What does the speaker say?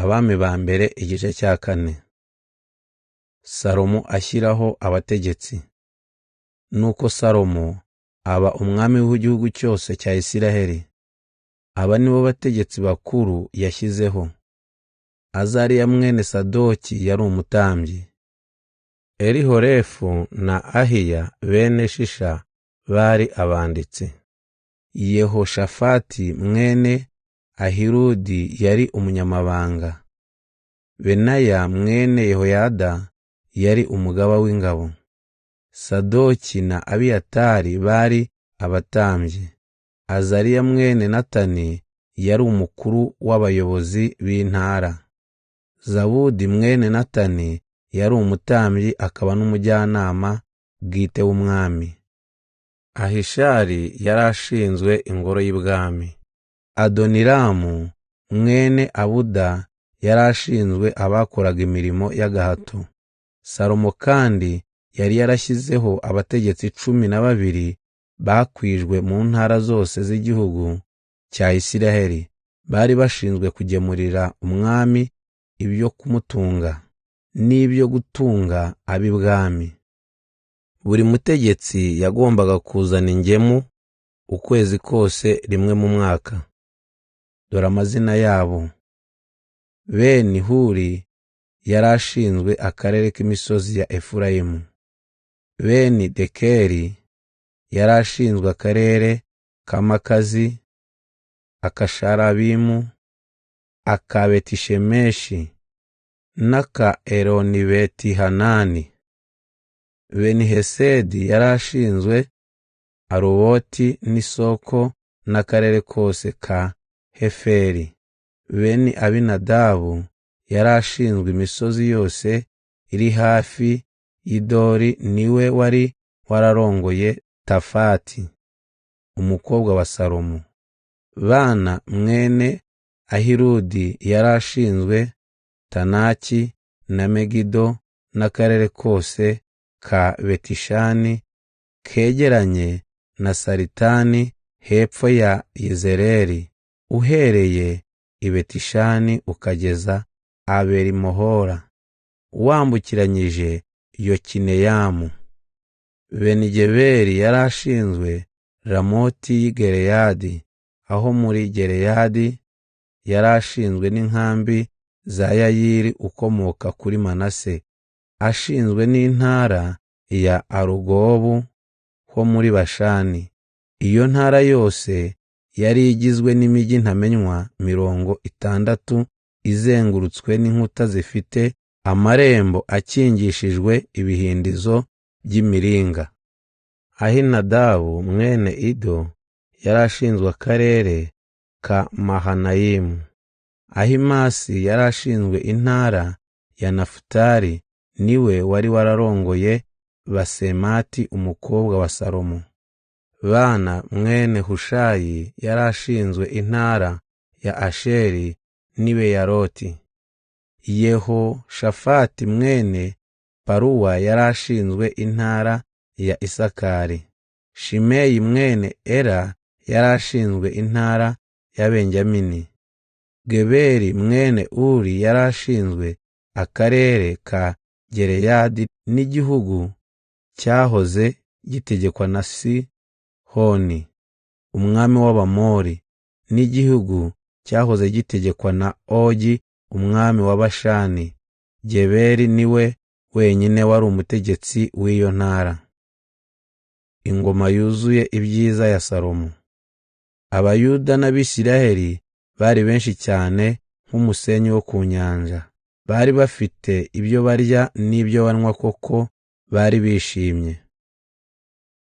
Abami ba mbere igice cya 4. Salomo ashyiraho abategetsi. Nuko Salomo aba umwami w'igihugu cyose cya Isiraheli. Aba nibo bategetsi bakuru yashyizeho. Azariya mwene Sadoki yari umutambyi. Elihorefu na Ahiya bene Shisha bari abanditsi. Yehoshafati mwene Ahiludi yari umunyamabanga. Benaya mwene Yehoyada yari umugaba w'ingabo. Sadoki na Abiyatari bari abatambyi. Azariya mwene Natani yari umukuru w'abayobozi b'intara. Zabudi mwene Natani yari umutambyi akaba n'umujyanama bwite w'umwami. Ahishari yari ashinzwe ingoro y'ibwami. Adoniramu mwene Abuda yari ashinzwe abakoraga imirimo y'agahato. Salomo kandi yari yarashyizeho abategetsi 12 bakwijwe mu ntara zose z'igihugu cya Isiraheli, bari bashinzwe kugemurira umwami ibyo kumutunga n'ibyo gutunga ab'ibwami. Buri mutegetsi yagombaga kuzana ingemu ukwezi kose rimwe mu mwaka. Dore amazina yabo: Beni Huri yari ashinzwe akarere k'imisozi ya Efurayimu. Beni Dekeri yari ashinzwe akarere ka Makazi, ak'Asharabimu, aka Betishemeshi n'aka Elonibetihanani. Benihesedi yari ashinzwe Aruboti n'Isoko n'akarere kose ka Heferi. Beni Abinadabu yari ashinzwe imisozi yose iri hafi y'Idori, niwe wari wararongoye Tafati umukobwa wa Salomo. Bana mwene Ahiludi yari ashinzwe Tanaki na Megido n'akarere kose ka Betishani kegeranye na Saritani hepfo ya Yezereli, uhereye i Betishani ukageza Aberimohora, wambukiranyije Yokineyamu. Benigeberi yari ashinzwe Ramoti y'i Gileyadi, aho muri Gileyadi yari ashinzwe n'inkambi za Yayiri ukomoka kuri Manase, ashinzwe n'intara ya Arugobu ho muri Bashani. Iyo ntara yose yari igizwe n'imijyi ntamenywa 60 izengurutswe n'inkuta zifite amarembo akingishijwe ibihindizo by'imiringa. Ahinadabu mwene Ido yari ashinzwe akarere ka Mahanayimu. Ahimasi yari ashinzwe intara ya Nafutali, niwe wari wararongoye Basemati umukobwa wa Salomo. Bana mwene Hushayi yari ashinzwe intara ya Asheri n'Ibeyaroti. Yehoshafati mwene Paruwa yari ashinzwe intara ya Isakari. Shimeyi mwene Ela yari ashinzwe intara ya Benjamini. Geberi mwene Uri yari ashinzwe akarere ka Gileyadi n'igihugu cyahoze gitegekwa na Sihoni umwami w'Abamori, n'igihugu cyahoze gitegekwa na Ogi umwami wa Bashani. Geberi niwe wenyine wari umutegetsi w'iyo ntara. Ingoma yuzuye ibyiza ya Salomo. Abayuda n'Abisiraheli bari benshi cyane nk'umusenyi wo ku nyanja. Bari bafite ibyo barya n'ibyo banywa, koko bari bishimye.